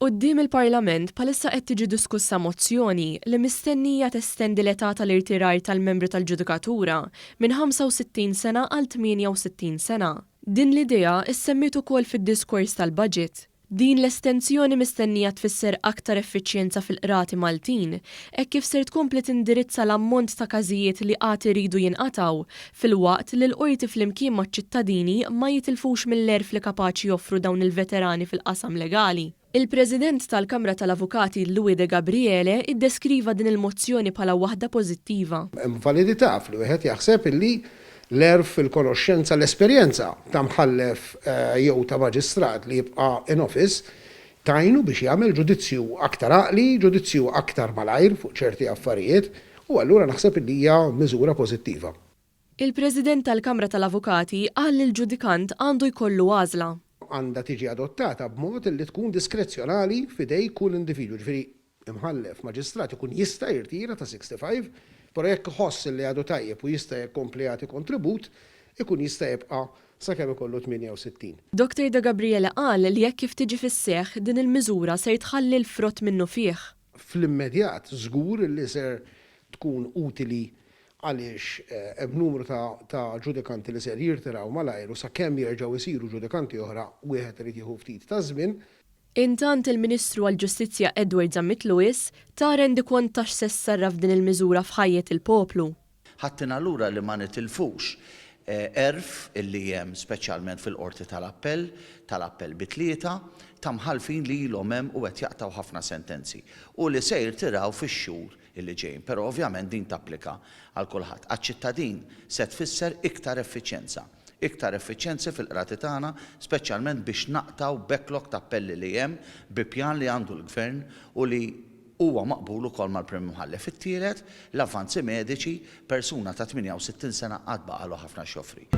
Quddiem il-Parlament bħalissa qed tiġi diskussa mozzjoni li mistennija testendi l-età tal-irtirar tal-membri tal-ġudikatura minn 65 sena għal 68 sena. Din l-idea ssemmiet ukoll fid-diskors tal-budget. Din l-estensjoni mistennija tfisser aktar effiċjenza fil-qrati Maltin hekk kif ser tkompli tindirizza l-ammont ta' każijiet li għad iridu jinqatgħu filwaqt li l-Qorti flimkien maċ-ċittadini ma jitilfux mill-għerf li kapaċi joffru dawn il-veterani fil-qasam legali. Il-President tal-Kamra tal-Avukati Louis De Gabriele iddeskriva din il-mozzjoni bħala waħda pożittiva. Hemm validità f'li wieħed jaħseb illi l-għerf, il-konoxxenza, l-esperjenza ta' mħallef jew ta' maġistrat li jibqa' in office tgħinu biex jagħmel ġudizzju aktar għaqli, ġudizzju aktar malajr fuq ċerti affarijiet u allura naħseb illi hija miżura pożittiva. Il-President tal-Kamra tal-Avukati qal li l-ġudikant għandu jkollu għażla. Għandha tiġi adottata b'mod li tkun diskrezzjonali f'idej kull individwu, jiġifieri imħallef, maġistrat ikun jista' jirtira ta' 65, però jekk iħoss li għadu tajjeb u jista' jkompli jagħti kontribut, ikun jista' jibqa' sakemm ikollu 68. Dottor De Gabriele qal li hekk kif tiġi fis-seħħ din il-miżura ser tħalli l-frott minnufih. Fl-immedjat żgur li ser tkun utili għaliex hemm numru ta' ġudikanti li ser jirtiraw malajr u sakemm jerġgħu jsiru ġudikanti oħra wieħed irid jieħu ftit taż-żmien. Intant il-Ministru għall-Ġustizzja Edward Zammit Lewis ta rendikont ta' x'se ssarraf din il-miżura f'ħajjet il-poplu. Ħadtina lura li ma nitilfux għerf illi hemm speċjalment fil-Qorti tal-Appell, tal-Appell bi tlieta, ta' mħallfin li ilhom hemm u qed jaqtgħu ħafna sentenzi u li se jirtiraw fix-xhur illi ġejjin. Però ovvjament din tapplika għal kulħadd. Għaċ-ċittadin se tfisser iktar effiċjenza. Iktar effiċjenzi fil-qrati tagħna, speċjalment biex naqtgħu backlog ta' appelli li hemm bi pjan li għandu l-Gvern u li huwa maqbul ukoll mal-Prim Imħallef. It-tielet, l-avvanzi mediċi, persuna ta' 68 sena għad baqagħlu ħafna x'joffri.